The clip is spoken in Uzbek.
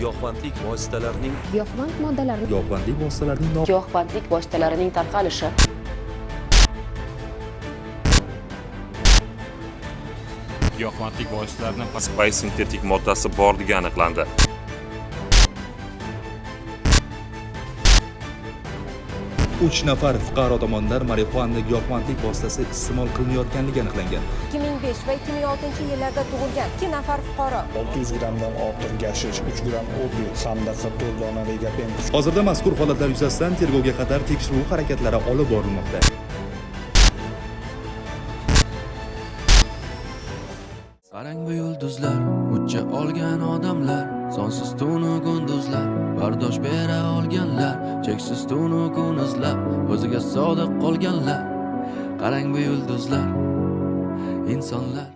Giyohvandlik vositalarining Giyohvand moddalarni Giyohvandlik vositalarining Giyohvandlik vositalarining tarqalishi. Giyohvandlik vositalarini Spay sintetik moddasi borligi aniqlandi. Uch nafar fuqaro tomonidan marixuana giyohvandlik vositasi iste'mol qilinayotganligi aniqlangan. 2005 va 2006-yillarda tug'ilgan 2 nafar fuqaro 600 grammdan ortiq gashish, 3 gramm opiy hamda 44 dona regapent. Hozirda mazkur holatlar yuzasidan tergovga qadar tekshiruv harakatlari olib borilmoqda. Qarang bu yulduzlar, ucha olgan odamlar, sonsiz tunu kunduzlar, bardosh bera olganlar, cheksiz tunu kun izlab, o'ziga sodiq qolganlar. Qarang bu yulduzlar, insonlar.